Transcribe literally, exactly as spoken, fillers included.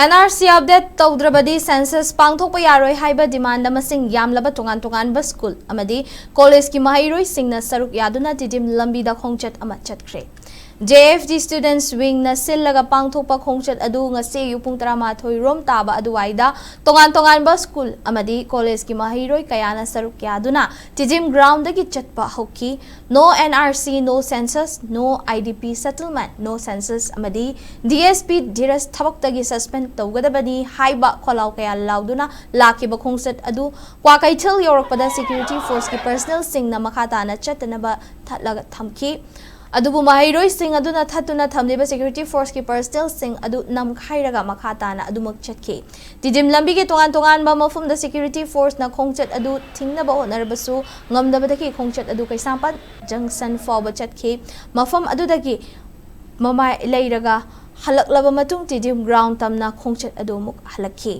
And R C update ꯇꯧꯗ꯭ꯔꯕꯗꯤ census ꯄꯥꯡꯊꯣꯛꯄ ꯌꯥꯔꯣꯏ ꯍꯥꯏꯕ ꯗꯤꯃꯥꯟꯗ ꯃꯁꯤꯡ ꯌꯥꯝꯂꯕ ꯇꯣꯉꯥꯟ ꯇꯣꯉꯥꯟꯕ ꯁ꯭ꯀꯨꯜ ꯑꯃꯗꯤ ꯀꯣꯂꯦꯖꯀꯤ ꯃꯍꯩꯔꯣꯏꯁꯤꯡꯅ ꯁꯔꯨꯛ ꯌꯥꯗꯨꯅ ꯇꯤꯗꯤꯝ ꯂꯝꯕꯤꯗ ꯈꯣꯡꯆꯠ ꯑꯃ ꯆꯠꯈ꯭ꯔꯦ꯫ ꯖꯦ ꯑꯦꯐ ꯗꯤ ꯁ꯭ꯇꯨꯗꯦꯟꯠꯁ ꯋꯤꯡꯅ ꯁꯤꯜꯂꯒ ꯄꯥꯡꯊꯣꯛꯄ ꯈꯣꯡꯆꯠ ꯑꯗꯨ ꯉꯁꯤ ꯑꯌꯨꯛ ꯄꯨꯡ ꯇꯔꯥꯃꯥꯊꯣꯏ ꯔꯣꯝ ꯇꯥꯕ ꯑꯗꯨꯋꯥꯏꯗ ꯇꯣꯉꯥꯟ ꯇꯣꯉꯥꯟꯕ ꯁ꯭ꯀꯨꯜ ꯑꯃꯗꯤ ꯀꯣꯂꯦꯖꯀꯤ ꯃꯍꯩꯔꯣꯏ ꯀꯌꯥꯅ ꯁꯔꯨꯛ ꯌꯥꯗꯨꯅ ꯇꯤꯗꯤꯝ ꯒ꯭ꯔꯥꯎꯟꯗꯒꯤ ꯆꯠꯄ ꯍꯧꯈꯤ꯫ No N R C, no census, no I D P settlement, no census ꯑꯃꯗꯤ ꯗꯤ ꯑꯦꯁ ꯄꯤ ꯙꯤꯔꯖ ꯊꯕꯛꯇꯒꯤ ꯁꯁꯄꯦꯟ ꯇꯧꯒꯗꯕꯅꯤ ꯍꯥꯏꯕ ꯈꯣꯜꯂꯥꯎ ꯀꯌꯥ ꯂꯥꯎꯗꯨꯅ ꯂꯥꯛꯈꯤꯕ ꯈꯣꯡꯆꯠ ꯑꯗꯨ ꯀ꯭ꯋꯥꯀꯩꯊꯦꯜ ꯌꯧꯔꯛꯄꯗ ꯁꯦꯀ꯭ꯌꯨꯔꯤꯇꯤ ꯐꯣꯔꯁꯀꯤ ꯄꯔꯁꯅꯦꯜꯁꯤꯡꯅ ꯃꯈꯥ ꯇꯥꯅ ꯆꯠꯇꯅꯕ ꯊꯠꯂꯒ ꯊꯝꯈꯤ꯫ ꯑꯗꯨꯕꯨ ꯃꯍꯩꯔꯣꯏꯁꯤꯡ ꯑꯗꯨꯅ ꯊꯠꯇꯨꯅ ꯊꯝꯂꯤꯕ ꯁꯦꯀ꯭ꯌꯨꯔꯤꯇꯤ ꯐꯣꯔꯁꯀꯤ ꯄꯔꯁꯅꯦꯜꯁꯤꯡ ꯑꯗꯨ ꯅꯝꯈꯥꯏꯔꯒ ꯃꯈꯥ ꯇꯥꯅ ꯑꯗꯨꯃꯛ ꯆꯠꯈꯤ꯫ ꯇꯤꯗꯤꯝ ꯂꯝꯕꯤꯒꯤ ꯇꯣꯉꯥꯟ ꯇꯣꯉꯥꯟꯕ ꯃꯐꯝꯗ ꯁꯦꯀ꯭ꯌꯨꯔꯤꯇꯤ ꯐꯣꯔꯁꯅ ꯈꯣꯡꯆꯠ ꯑꯗꯨ ꯊꯤꯡꯅꯕ ꯍꯣꯠꯅꯔꯕꯁꯨ ꯉꯝꯗꯕꯗꯒꯤ ꯈꯣꯡꯆꯠ ꯑꯗꯨ ꯀꯩꯁꯥꯝꯄꯥꯠ ꯖꯪꯁꯟ ꯐꯥꯎꯕ ꯆꯠꯈꯤ꯫ ꯃꯐꯝ ꯑꯗꯨꯗꯒꯤ ꯃꯃꯥꯏ ꯂꯩꯔꯒ ꯍꯜꯂꯛꯂꯕ ꯃꯇꯨꯡ ꯇꯤꯗꯤꯝ ꯒ꯭ꯔꯥꯎꯟ ꯇꯝꯅ ꯈꯣꯡꯆꯠ ꯑꯗꯨ ꯑꯃꯨꯛ ꯍꯜꯂꯛꯈꯤ꯫